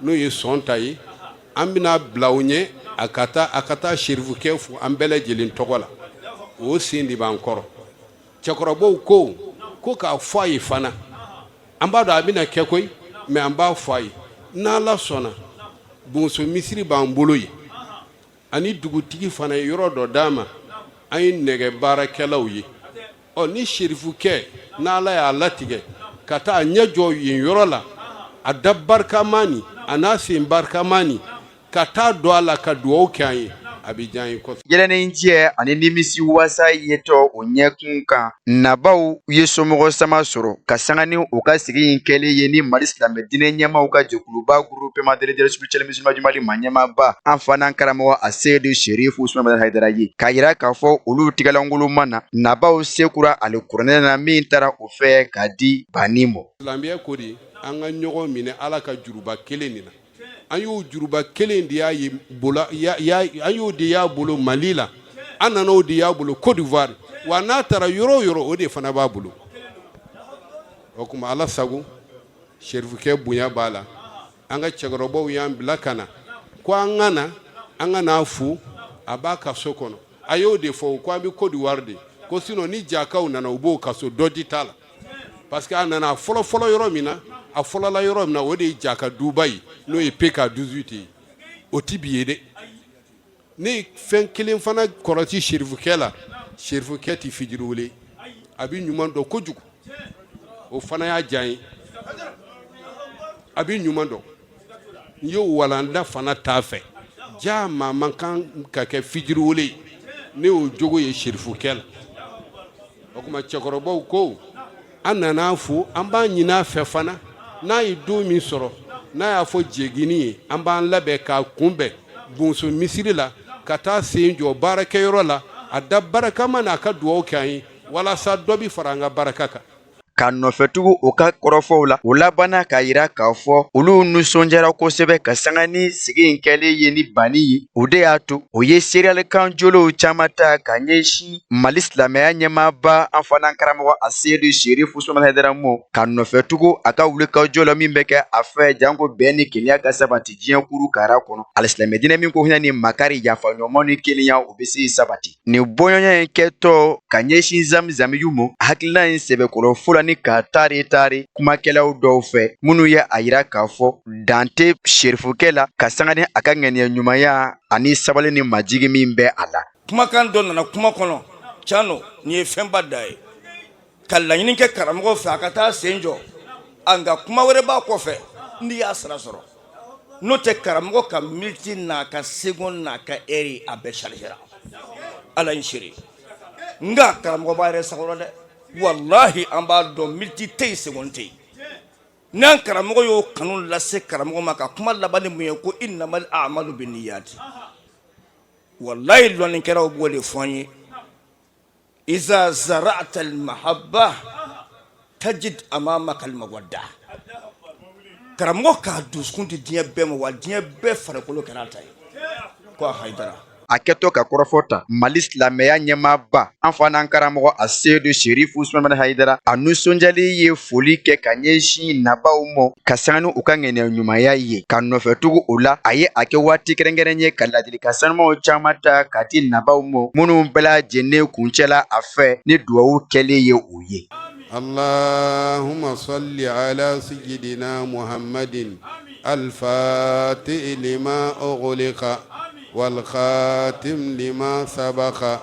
n'o ye sɔn ta ye, an bɛna bila u ɲɛ a ka taa serifukɛ fo an bɛɛ lajɛlen tɔgɔ la. O sen de b'an kɔrɔ. Cɛkɔrɔbaw ko k'a fɔ a ye fana, an b'a dɔn a bɛna kɛ koyi, mais an b'a fɔ a ye, n'Ala sɔnna, bonso misiri b'an bolo yen, ani dugutigi fana ye yɔrɔ dɔ d'an ma, an ye nɛgɛ baarakɛlaw ye. Ɔ, ni serifukɛ, n'Ala y'a latigɛ ka taa a ɲɛ jɔ yen yɔrɔ la, a da barikama ni a n'a sen barikama ni ka taa don a la ka dugawu kɛ an ye, a bɛ diya an ye kosɛbɛ. Yɛlɛnijɛ ani nimisi wasa yetɔ o ɲɛkun kan, nabaw ye somɔgɔ sama sɔrɔ ka sanga ni u ka sigi in kɛlen ye ni Mali silamɛ diinɛ ɲɛmaaw ka jɛkuluba Groupement des leaders spirituels musulmans du Mali ma ɲɛmaaba, an fa n'an karamɔgɔ Aseyidu Serifu Usumani Hayidara ye, k'a yira k'a fɔ olu tigɛlankoloma na nabaw sekura alikuranɛ na min taara u fɛ k'a di banni mɔ. Silamɛya ko de an ka ɲɔgɔn minɛ Ala ka juruba kelen nin na. An y'o juruba kelen de y'a ye bolo, an y'o de y'a bolo Mali la, an nana o de y'a bolo Côte d'Ivoire, wa n'a taara yɔrɔ o yɔrɔ, o de fana b'a bolo. O tuma Ala sago, serifukɛ bonya b'a la. An ka cɛkɔrɔbaw y'an bila ka na ko an ka na, an ka n'a fo a b'a ka so kɔnɔ. A y'o de fɔ ko an bɛ Côte d'Ivoire de ko, sinon ni jakaw nana, u b'o kaso dɔ di t'a la, parce que a nana fɔlɔ fɔlɔ yɔrɔ min na, a fɔlɔla yɔrɔ min na, o de ye jaka duba ye, n'o ye PK 18 ye. O tɛ bi ye dɛ. Ne ye fɛn kelen fana kɔrɔti serifukɛ la, serifukɛ tɛ fijiriwale, a bɛ ɲuman dɔn kojugu. O fana y'a diya ye, a bɛ ɲuman dɔn. N ye walanda fana t'a fɛ, ja maa man kan ka kɛ fijiriwale ye. Ne y'o jogo ye serifukɛ la. O tuma cɛkɔrɔbaw ko an nana fo, an b'a ɲini a fɛ fana, n'a ye don min sɔrɔ, n'a y'a fɔ jɛgini ye, an b'an labɛn k'a kunbɛn bonso misiri la, ka taa sen jɔ baarakɛyɔrɔ la, a da barakama n'a ka dugawu kɛ an ye, walasa dɔ bɛ fara an ka baraka kan. Ka nɔfɛtugu u ka kɔrɔfɔw la, u labanna k'a yira k'a fɔ olu nisɔndiyara kosɛbɛ ka sanga ni sigi in kɛlen ye ni banni ye. O de y'a to u ye seereyalikan jolenw caman ta ka ɲɛsin Mali silamɛya ɲɛmaaba an fana karamɔgɔ Aseyidu Serifu Usumani Hayidara ma, ka nɔfɛtugu a ka wulikajɔ la min bɛ kɛ a fɛ janko bɛn ni kelenya ka sabati diɲɛ kuru kara kɔnɔ. Alisilamɛ diinɛ min ko hinɛ ni makari, yafaɲɔgɔnma ni kelenya, o bɛ se sabati. Nin bɔɲɔgɔnya in kɛtɔ ka ɲɛsin zamizamiyu ma, hakilina in sɛbɛkɔrɔ fɔla ni ka taari taari kumakɛlaw dɔw fɛ, minnu ye a yira k'a fɔ dan tɛ serifukɛ la ka sanga ni a ka ŋaniya ɲumanya ani sabali ni majigi min bɛ a la. Kumakan dɔ nana kuma kɔnɔ cano nin ye fɛnba da ye ka laɲini kɛ karamɔgɔ fɛ a ka taa sen jɔ, nka kuma wɛrɛ b'a kɔfɛ n'i y'a sira sɔrɔ. N'o tɛ karamɔgɔ ka miniti n'a ka seconde n'a ka heure a bɛɛ chargera. Ala in seere, nka karamɔgɔ b'a yɛrɛ sago dɛ. Walahi an b'a dɔn miniti tɛ yen, seconde tɛ yen. N'an karamɔgɔ y'o kanu lase karamɔgɔ ma ka kuma laban ni mun ye ko innamal a'malu binniyati. Walahi lɔnnikɛlaw b'o de fɔ an ye. Iza zara'ta al-mahabba tajid amamaka al-mawadda. Karamɔgɔ k'a dusukun di diɲɛ bɛɛ ma, wa diɲɛ bɛɛ farikolo kɛra a ta ye ko a Hayidara. A kɛtɔ ka kɔrɔfɔ ta Mali silamɛya ɲɛmaaba an fa n'an karamɔgɔ Aseyidu Serifu Usumani Hayidara, a nisɔndiyalen ye foli kɛ ka ɲɛsin nabaw ma ka sanga ni u ka ŋaniya ɲumanya ye. Ka nɔfɛtugu o la, a ye a kɛ waati kɛrɛnkɛrɛn ye ka ladilikan sanumaw caman ta ka di nabaw ma, minnu bɛɛ lajɛlen kuncɛla a fɛ ni dugawu kɛlen ye u ye. Allahumma salli ala sayyidina Muhammadin al-fatihi lima ughliqa wal khatim lima sabaqa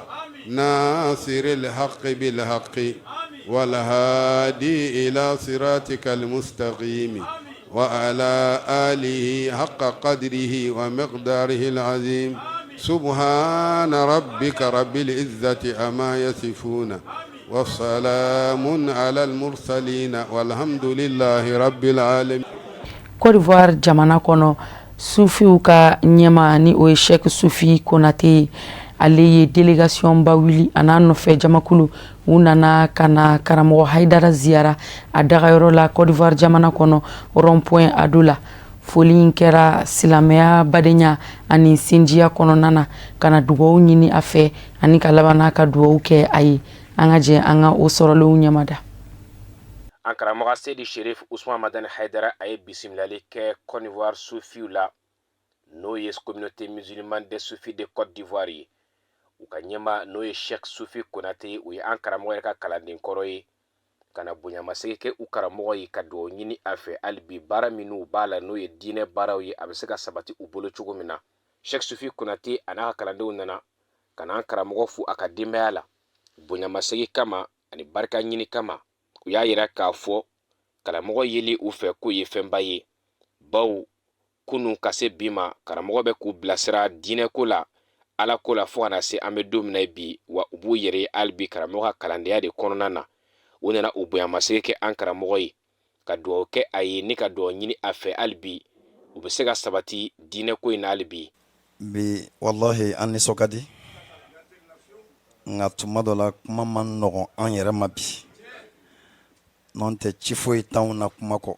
nasiril haqqi bil haqqi wal hadi ila siratikal mustaqim wa ala alihi haqqa qadrihi wa miqdarihil azim subhana rabbika rabbil izzati amma yasifuna Wasalamun alal mursalina walhamdulillahi rabbil alamin. Côte d'Ivoire jamana kɔnɔ, sufiw ka ɲɛmaa ni o ye Sɛki Sufi Konate ye, ale ye délégation ba wuli a n'a nɔfɛ jamakulu. U nana ka na karamɔgɔ Hayidara ziyara a dagayɔrɔ la Côte d'Ivoire jamana kɔnɔ, rond point Ado la. Foli in kɛra silamɛya badenya ani sinjiya kɔnɔna na, ka na dugawu ɲini a fɛ ani ka laban n'a ka dugawu kɛ a ye. An ka jɛ an ka o sɔrɔlenw ɲɛmada. An karamɔgɔ Seyidi Sherif Usman Madani Hayidara, a ye bisimilali kɛ Côte d'Ivoire sufiw la, n'o ye communauté musulmane des soufis de Côte d'Ivoire ye. U ka ɲɛmaa, n'o ye Sheikh Sufi Konate ye, o ye an karamɔgɔ yɛrɛ ka kalanden kɔrɔ ye, ka na bonyamasegin kɛ u karamɔgɔ ye, ka dugawu ɲini a fɛ hali bi baara minnu b'a la, n'o ye diinɛ baaraw ye, a bɛ se ka sabati u bolo cogo min na. Sheikh Sufi Konate a n'a ka kalandenw nana ka n'an karamɔgɔ fo a ka denbaya la bonyamasegin kama ani barika ɲini kama. U y'a yira k'a fɔ karamɔgɔ yeli u fɛ k'o ye fɛnba ye, bawo kunun ka se bi ma, karamɔgɔ bɛ k'u bilasira diinɛko la, ala ko la, fo ka na se an bɛ don min na bi. Wa u b'u yɛrɛ ye hali bi karamɔgɔ ka kalandenya de kɔnɔna na. U nana u bonyamasegin kɛ an karamɔgɔ ye, ka dugawu kɛ a ye ni ka dugawu ɲini a fɛ hali bi u bɛ se ka sabati diinɛko in na hali bi. Bi walahi an nisɔn ka di, nka tuma dɔ la kuma man nɔgɔn an yɛrɛ ma bi, n'o tɛ ci foyi t'anw na kuma kɔ.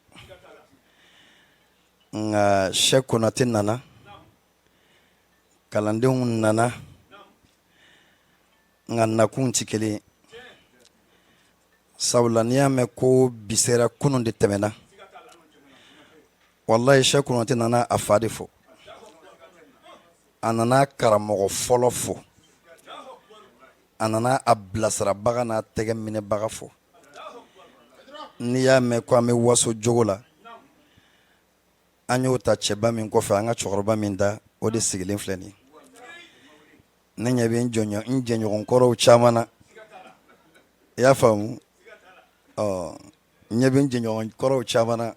Nka Sɛki Konate nana, kalandenw nana, nka nakun tɛ kelen ye, sabula n'i y'a mɛn ko bi sera, kunun de tɛmɛna. Walayi Sɛki Konate nana a fa de fo, a nana karamɔgɔ fɔlɔ fo, a nana a bilasirabaga n'a tɛgɛ minɛbaga fo. N'i y'a mɛn ko an bɛ waso jogo la, an y'o ta cɛba min kɔfɛ, an ka cɛkɔrɔba min da, o de sigilen filɛ nin ye. Ne ɲɛ bɛ n jɛɲɔgɔn kɔrɔw caman na, i y'a faamu. Ɔ n ɲɛ bɛ n jɛɲɔgɔn kɔrɔw caman na,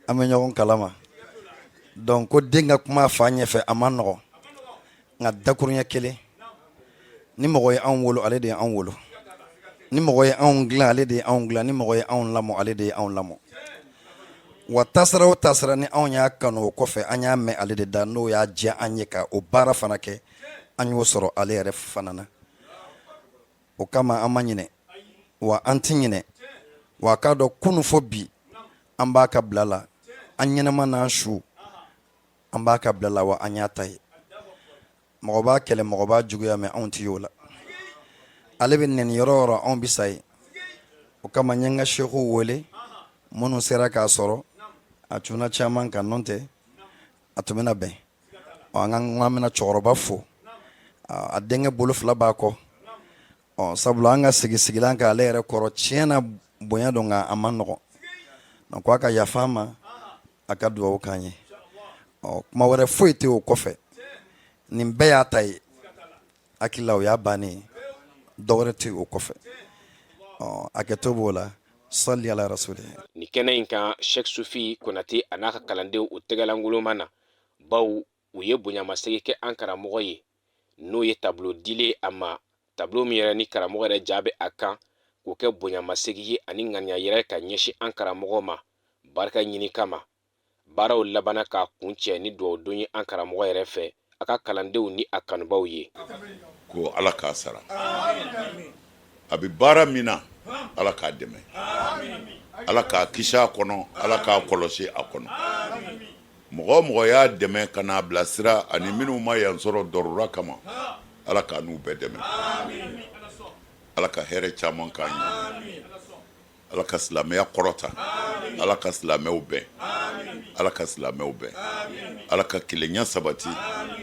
an bɛ ɲɔgɔn kalama. Donc ko den ka kuma a fa ɲɛfɛ, a man nɔgɔn, nka dakuruɲɛ kelen, ni mɔgɔ ye anw wolo, ale de ye anw wolo. Ni mɔgɔ ye anw dilan, ale de ye anw dilan. Ni mɔgɔ ye anw lamɔ, ale de ye anw lamɔ. Wa taasira o taasira ni anw y'a kanu, o kɔfɛ an y'a mɛn ale de da, n'o y'a diya an ye ka o baara fana kɛ, an y'o sɔrɔ ale yɛrɛ fana na. O kama an ma ɲinɛ, wa an tɛ ɲinɛ. Wa a k'a dɔn kunun fo bi an b'a ka bila la, an ɲɛnama n'an su an b'a ka bila la, wa an y'a ta ye. Mɔgɔ b'a kɛlɛ, mɔgɔ b'a juguya, mais anw tɛ y'o la. Ale bɛ nɛni yɔrɔ o yɔrɔ, anw bɛ sa yen. O kama n ye n ka seekuw wele minnu sera k'a sɔrɔ a cunna caman kan, n'o tɛ a tun bɛna bɛn. Ɔ, an ka an bɛna cɛkɔrɔba fo, a denkɛ bolo fila b'a kɔ. Ɔ, sabula an ka sigi sigilan kan ale yɛrɛ kɔrɔ, tiɲɛ na bonya don, nka a man nɔgɔn. Donc a ka yafa an ma, a ka dugawu k'an ye. Ɔ, kuma wɛrɛ foyi tɛ o kɔfɛ, nin bɛɛ y'a ta ye. Hakili la o y'a bannen ye, dɔwɛrɛ tɛ o kɔfɛ. Ɔ, hakɛto b'o la. Sali ala rasuli. Nin kɛnɛ in kan, Sheikh Sufi Konate a n'a ka kalandenw u tɛgɛlankolon ma na, bawo u ye bonyamasegin kɛ an karamɔgɔ ye, n'o ye tableau dilen a ma, tableau min yɛrɛ ni karamɔgɔ yɛrɛ ja bɛ a kan, k'o kɛ bonyamasegin ye ani ŋaniya yɛrɛ ka ɲɛsin an karamɔgɔ ma barika ɲini kama. Baaraw labanna k'a kuncɛ ni dugawudon ye an karamɔgɔ yɛrɛ fɛ, a ka kalandenw ni a kanubaw ye. Ko Ala k'a sara. A bɛ baara min na, Ala k'a dɛmɛ. Ala k'a kisi a kɔnɔ, Ala k'a kɔlɔsi a kɔnɔ. Mɔgɔ o mɔgɔ y'a dɛmɛ ka n'a bilasira ani minnu ma yan sɔrɔ dɔrura kama, Ala k'a n'u bɛɛ dɛmɛ. Ala ka hɛrɛ caman k'an ye. Ala ka silamɛya kɔrɔta. Ala ka silamɛw bɛn. Ala ka silamɛw bɛn. Ala ka kelenya sabati.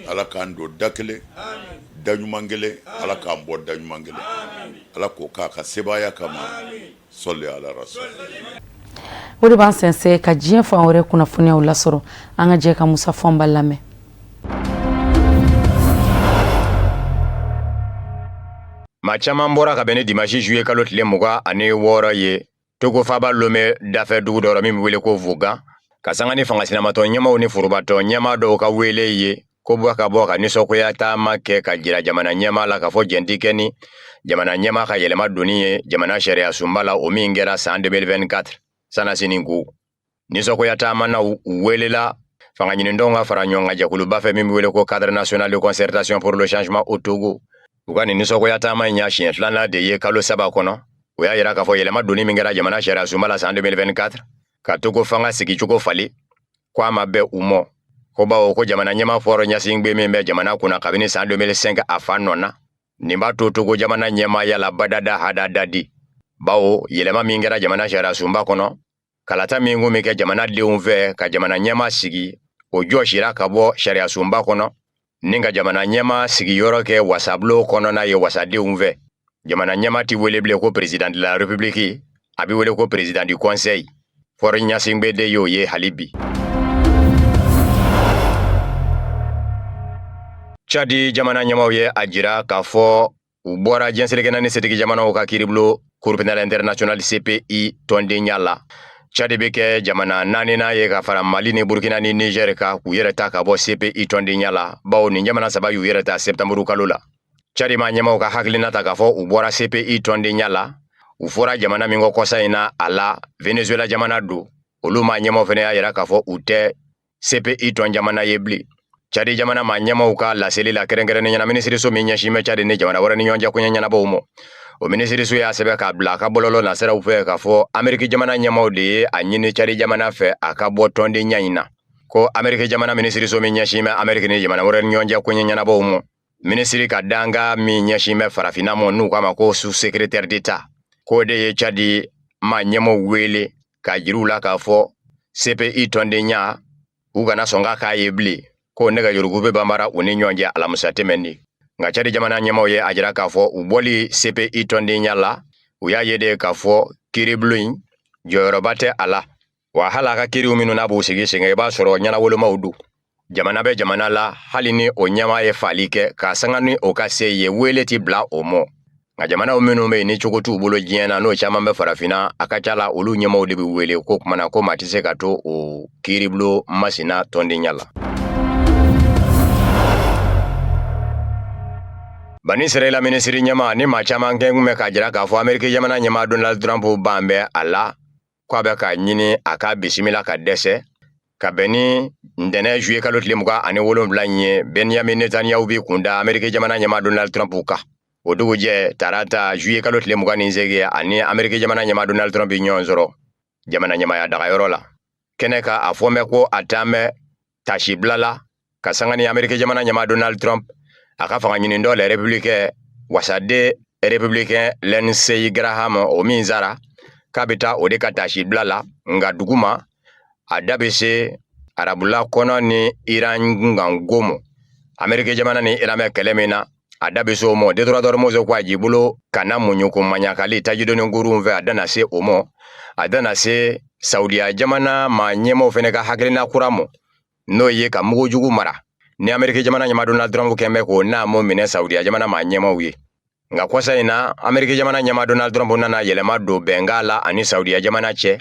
Ala k'an don da kelen, da ɲuman kelen. Ala k'an bɔ da ɲuman kelen. Ala k'o k'a ka sebaaya kama. Sɔli ala rasul. O de b'an sɛnsɛn ka diɲɛ fan wɛrɛ kunnafoniyaw lasɔrɔ. An ka jɛ ka Musa Fɔnba lamɛn. Maa caman bɔra ka bɛn ni dimanche juillet kalo tile 26 ye Togo faaba Lome dafɛ dugu dɔ rɔ min bɛ wele ko Vogan, ka sanga ni fanga sinamatɔn ɲɛmaaw ni forobatɔn ɲɛmaa dɔw ka wele ye ko bɔ ka bɔ ka nisɔngoya taama kɛ ka jira jamana ɲɛmaa la k'a fɔ jɛn ti kɛ ni jamana ɲɛmaa ka yɛlɛma donni ye jamana sariya sunba la, o min kɛra san 2024 sanasini ko nisɔngoya taamanaw u welela fanga ɲinitɔnw ka fara ɲɔgɔn kan jɛkuluba fɛ min bɛ wele ko cadre national de concertation pour le changement au Togo. U ka nin nisɔngoya taama in y'a siɲɛ filanan de ye kalo 3 kɔnɔ. O y'a yira k'a fɔ yɛlɛma donni min kɛra jamana sariya sunba la san 2024 ka Togo fanga sigicogo falen, ko a ma bɛn u mɔ, ko bawo ko jamana ɲɛmaa Faure Gnassingbé min bɛ jamana kunna kabini san 2005 a fa nɔ na, nin b'a to Togo jamana ɲɛmaaya la badada hadadadi, bawo yɛlɛma min kɛra jamana sariya sunba kɔnɔ, kalata min kun bɛ kɛ jamana denw fɛ ka jamana ɲɛmaa sigi, o jɔsira ka bɔ sariya sunba kɔnɔ ni ka jamana ɲɛmaa sigiyɔrɔ kɛ wasabulon kɔnɔna ye wasadenw fɛ. Jamana ɲɛmaa tɛ wele bilen ko président de la république, a bɛ wele ko président du conseil. Faure Gnassingbé de y'o ye hali bi. Tchad jamana ɲɛmaaw ye a jira k'a fɔ u bɔra diɲɛ seleke naani setigi jamanaw ka kiiribulon Cour pénale internationale CPI tɔndenya la. Tchad bɛ kɛ jamana naaninan ye ka fara Mali ni Burkina ni Niger kan k'u yɛrɛ ta ka bɔ CPI tɔndenya la, bawo nin jamana saba y'u yɛrɛ ta septembre kalo la. Tchad maa ɲɛmaaw ka hakilina ta k'a fɔ u bɔra CPI tɔndenya la, u fɔra jamana min kɔ kɔsa in na a la, Venezuela jamana don. Olu maa ɲɛmaaw fana y'a yira k'a fɔ u tɛ CPI tɔn jamana ye bilen. Cadi jamana maa ɲɛmaaw ka laseli la, kɛrɛnkɛrɛnnenya la minisiriso min ɲɛsin bɛ Cadi ni jamana wɛrɛ ni ɲɔgɔn cɛ koɲɛ ɲɛnabɔw ma, o minisiriso y'a sɛbɛn k'a bila a ka bɔlɔlɔ nasiraw fɛ k'a fɔ Ameriki jamana ɲɛmaaw de ye a ɲini Cadi jamana fɛ a ka bɔ tɔndenya in na. Ko Ameriki jamana minisiriso min ɲɛsin bɛ Ameriki ni jamana wɛrɛ ni ɲɔgɔn cɛ koɲɛ ɲɛnabɔw ma, minisiri ka dankan min ɲɛsin bɛ farafinna ma, n'u k'a ma ko sous-secrétaire d'État, k'o de ye Cadi maa ɲɛmaaw wele k'a jir'u la k'a fɔ CPI tɔndenya u kana sɔn ka k'a ye bilen, ko nɛgɛjuruko bɛ banbara u ni ɲɔgɔn cɛ alamisa tɛmɛnen. Nka Cadi jamana ɲɛmaaw ye a jira k'a fɔ u bɔli CPI tɔndenya la, u y'a ye de k'a fɔ kiiribulon in jɔyɔrɔba tɛ a la, wa hali a ka kiiriw minnu n'a b'u sigi sen kan, i b'a sɔrɔ ɲɛnawolomaw don. Jamana bɛ jamana la, hali ni o ɲɛmaa ye faali kɛ k'a sanga ni o ka se ye, wele ti bila o mɔ. Nka jamanaw minnu bɛ yen ni cogo t'u bolo diɲɛ na, n'o caman bɛ farafinna, a ka ca la olu ɲɛmaaw de bɛ wele ko kuma na ko maa tɛ se ka to o kiiribulon masina tɔndenya la. Bani Israɛla minisiri ɲɛmaa ni maa caman kɛ kun bɛ k'a jira k'a fɔ Ameriki jamana ɲɛmaa Donald Trump ban bɛ a la ko a bɛ k'a ɲini a ka bisimila ka dɛsɛ. Ka bɛn ni ntɛnɛn juillet kalo tile 27 in ye, Benyamin Netanyahu b'i kun da Ameriki jamana ɲɛmaa Donald Trump kan. O dugujɛ tarata juillet kalo tile 28, ani Ameriki jamana ɲɛmaa Donald Trump bɛ ɲɔgɔn sɔrɔ jamana ɲɛmaaya dagayɔrɔ la. Kɛnɛ kan, a fɔ bɛ ko a taa bɛ tasibila la ka sanga ni Ameriki jamana ɲɛmaa Donald Trump a ka fanga ɲinitɔ les républicains, wasaden républicain Lindsey Graham, o min sara, k'a bɛ taa o de ka tasibila la. Nka duguma, a da bɛ se arabula kɔnɔ ni Iran kunkanko mɔ. Ameriki jamana ni Iran bɛ kɛlɛ min na, a da bɛ se o mɔ. Détroit d'Ormuz ko a jibolo kana muɲuko maɲakali tajidoni kurun fɛ, a da na se o mɔ. A da na se Saudiya jamana maa ɲɛmaaw fana ka hakilina kura mɔ, n'o ye ka mugujugu mara ni Ameriki jamana ɲɛmaa Donald Trump kɛn bɛ k'o naamu minɛ Saudiya jamana maa ɲɛmaaw ye. Nka kɔsa in na, Ameriki jamana ɲɛmaa Donald Trump nana yɛlɛma don bɛnkan la ani Saudiya jamana cɛ,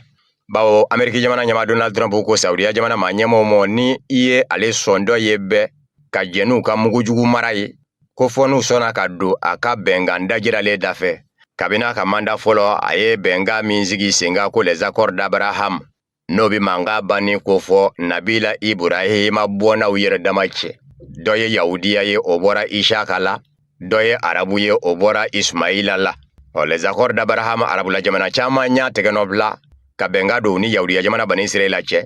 bawo Ameriki jamana ɲɛmaa Donald Trump ko Saudiya jamana maa ɲɛmaaw mɔ, ni i ye ale sɔndɔ ye bɛɛ ka jɛn n'u ka mugujugu mara ye, ko fɔ n'u sɔnna ka don a ka bɛnkan dajiralen dafɛ. Kabini a ka manda fɔlɔ, a ye bɛnkan min sigi sen kan ko les accords d'Abraham, n'o bɛ mankan banni kofɔ Nabila Ibrahima bɔnnaw yɛrɛ dama cɛ. Dɔ ye Yahudiya ye, o bɔra Isaka la, dɔ ye Arabu ye, o bɔra Ismaila la. Ɔ, les accords d'Abraham, arabula jamana caman y'a tɛgɛnɔ bila ka bɛnkan don ni Yahudiya jamana Bani Israɛla cɛ.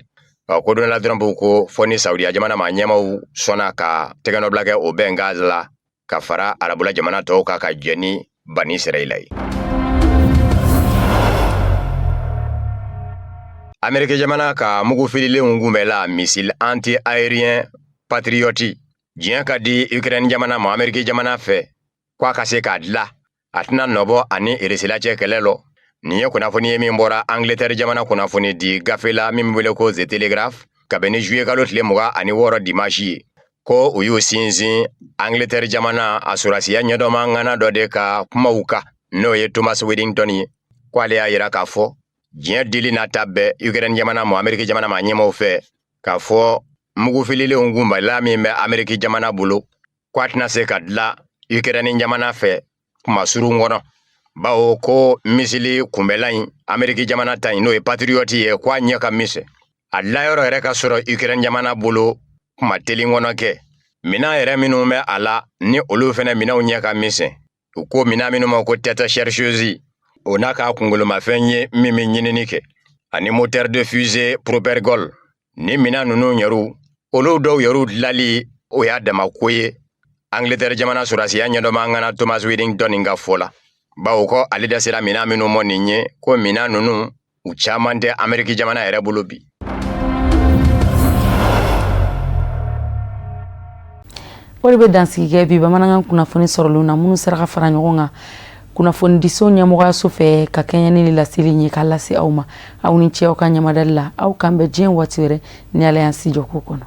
Ɔ, ko Donald Trump ko fɔ ni Saudiya jamana maa ɲɛmaaw sɔnna ka tɛgɛnɔbila kɛ o bɛnkan la ka fara arabula jamana tɔw kan ka jɛ ni Bani Israɛla ye. Ameriki jamana ka mugu fililenw kunbɛla missile anti aérien Patriot, diɲɛ ka di Ukraine jamana ma Ameriki jamana fɛ ko a ka se k'a dila, a tɛna nɔbɔ ani Irisila cɛ kɛlɛ lɔ. Nin ye kunnafoni ye min bɔra Angleterre jamana kunnafoni di gafe la min bɛ wele ko The Telegraph, kabini juillet kalo tile 26 dimanche ye, ko u y'u sinsin Angleterre jamana a sɔrɔdasiya ɲɛdɔnma ŋana dɔ de ka kumaw kan, n'o ye Thomas Whittington ye, ko ale y'a yira k'a fɔ diɲɛ dili n'a ta bɛɛ Ukraine jamana ma Ameriki jamana maa ɲɛmaaw fɛ, k'a fɔ mugu fililenw kunbɛla min bɛ Ameriki jamana bolo, ko a tɛna se ka dila Ukraine jamana fɛ kuma surun kɔnɔ, bawo ko misili kunbɛla in, Ameriki jamana ta in, n'o ye Patriot ye, ko a ɲɛ ka misɛn, a dilayɔrɔ yɛrɛ ka sɔrɔ Ukraine jamana bolo kuma telin kɔnɔ kɛ. Minan yɛrɛ minnu bɛ a la, ni olu fɛnɛ minɛnw ɲɛ ka misɛn, u ko minan minnu ma ko tête chercheuse, o n'a ka kunkolomafɛn ye min bɛ ɲinini kɛ, ani moteur de fusée propergol, ni minan ninnu yɛrɛw, olu dɔw yɛrɛw dilali, o y'a dama ko ye Angleterre jamana sɔrɔdasiya ɲɛdɔnma ŋana Thomas Whittington ka fɔ la, bawo ko ale da sera minan minnu mɔ nin ye, ko minan ninnu u caman tɛ Ameriki jamana yɛrɛ bolo bi. O de bɛ dansigi kɛ bi bamanankan kunnafoni sɔrɔlenw na, minnu sera ka fara ɲɔgɔn kan kunnafonidiso ɲɛmɔgɔyaso fɛ ka kɛɲɛ ni laseli ye k'a lase aw ma. Aw ni ce aw ka ɲamadali la. Aw k'an bɛn diɲɛ waati wɛrɛ ni Ala y'an si jɔ ko kɔnɔ.